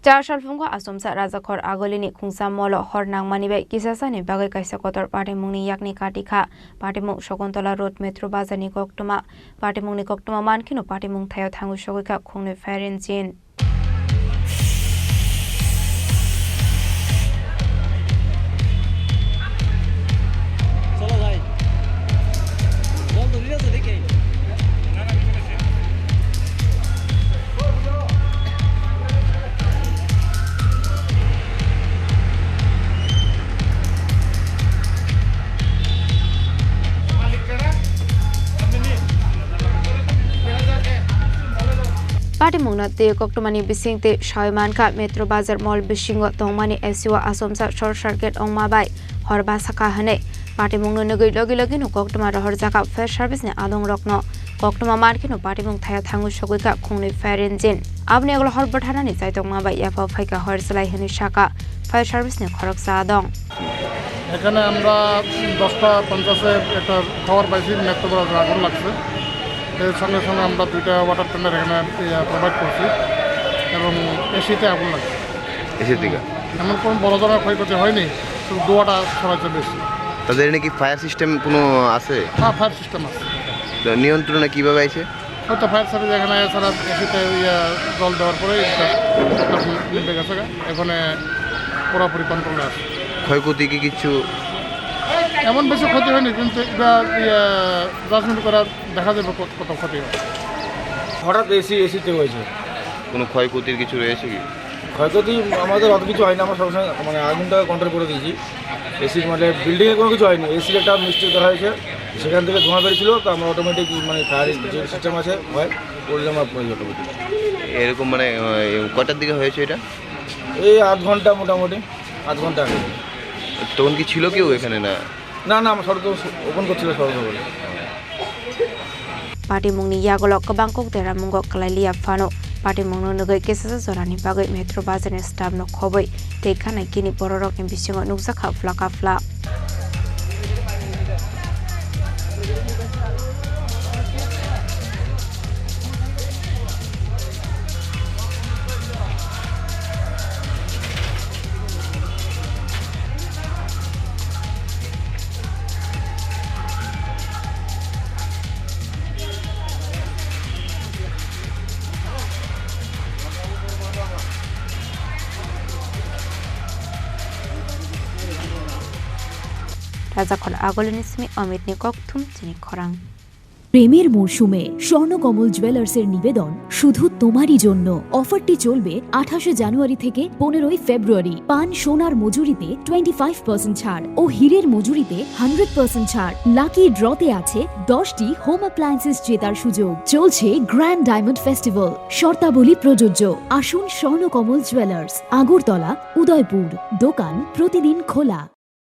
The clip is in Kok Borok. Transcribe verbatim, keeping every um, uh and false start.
Char salphungo achomsa Rajakhor Agolini khungsa molo hor nangmani bai kisasani bagwi kaisa kotor patimungni yakni kati kha. Patimung Shakuntala Road Metro Bazarni koktwma. Patimungni koktwma mankheno patimung thaio thangwi sogwi kha khungnwi fire engine. Patimungno twi koktwmani bisingtwi sawi mankha, Metro Bazar Mall bisingo tongmani A C o achomsa short circuit wngma bai hor bwsa kha hwnwi patimungno nugwi logi logino koktwma rohorjakha fire service ni adongrokno. Koktwma mankheno patimung thaio thangwi sogwi kha khungnwi fire engine. Aboni ulo hor bwtharnani chaitokma bai yaphao phaikha hor chwlai hwnwi sakha fire service ni khoroksa adong. এখানে আমরা দশটা পঞ্চাশে একটা খবর পাইছি, মেট্রো বাজার আগুন লাগছে। এর সঙ্গে সঙ্গে আমরা দুইটা ওয়াটার ট্যাঙ্কার এখানে, ইয়া, প্রোভাইড করছি এবং এসিতে আগুন লাগছে। এসির দিকে? এমন কোনো বড় ধরনের ক্ষয়ক্ষতি হয়নি, শুধু ধোঁয়াটা ছড়াচ্ছে বেশি। তাদের এখানে কি ফায়ার সিস্টেম কোনো আছে? হ্যাঁ, ফায়ার সিস্টেম আছে। তো নিয়ন্ত্রণে কিভাবে আছে? হয়তো ফায়ার সার্ভিস এখানে এছাড়া এসিতে, ইয়া, জল দেওয়ার পরে এটা নিভে গেছে গা। এখানে পুরোপুরি কন্ট্রোলে আছে। ক্ষয়ক্ষতি কি কিছু? এমন বেশি ক্ষতি হয়নি, কিন্তু এটা, ইয়া, জাজমেন্ট করা দেখা যাবে কত, কত ক্ষতি হয়। হঠাৎ এসি, এসিতে হয়েছে। কোনো ক্ষয়ক্ষতির কিছু রয়েছে কি? ক্ষয়ক্ষতি আমাদের অত কিছু হয়নি, আমরা সবসময় মানে আগুনটা কন্ট্রোল করে দিয়েছি। এসির মানে বিল্ডিংয়ে কোনো কিছু হয়নি, এসির একটা মিস্টেক করা হয়েছে, সেখান থেকে ধোঁয়া বেরিয়েছিল, তো আমরা অটোমেটিক মানে ফায়ার যে সিস্টেম আছে হয়, ওর জন্য আমরা অটোমেটিক। এরকম মানে, আহ, কটার দিকে হয়েছে এটা? এই আধ ঘন্টা মোটামুটি, আধ ঘন্টা আগে। তখন কি ছিল কেউ এখানে না? না, না, আমরা সড়ক ওপেন করছিল, সড়ক open. Patimungni yagulo kwbang kok deramungo kwlai liya phano, patimungno nugwi kisasa jorani bagwi Metro Bazarni staffno khobwi tei gana gini bororokni bisingo nukjakha phlaka phla. Rajakhor Agolini simi Amitni kokthum chini khorang. প্রেমের মরশুমে স্বর্ণকমল জুয়েলার্সের নিবেদন শুধু তোমারই জন্য। অফারটি চলবে আঠাশে জানুয়ারি থেকে পনেরোই ফেব্রুয়ারি। পান সোনার মজুরিতে টোয়েন্টি ফাইভ পার্সেন্ট ছাড় ও হীরের মজুরিতে হান্ড্রেড পার্সেন্ট ছাড়। লাকি ড্রতে আছে দশটি হোম অ্যাপ্লায়েন্সেস জেতার সুযোগ। চলছে গ্র্যান্ড ডায়মন্ড ফেস্টিভ্যাল, শর্তাবলী প্রযোজ্য। আসুন স্বর্ণকমল জুয়েলার্স, আগরতলা, উদয়পুর। দোকান প্রতিদিন খোলা।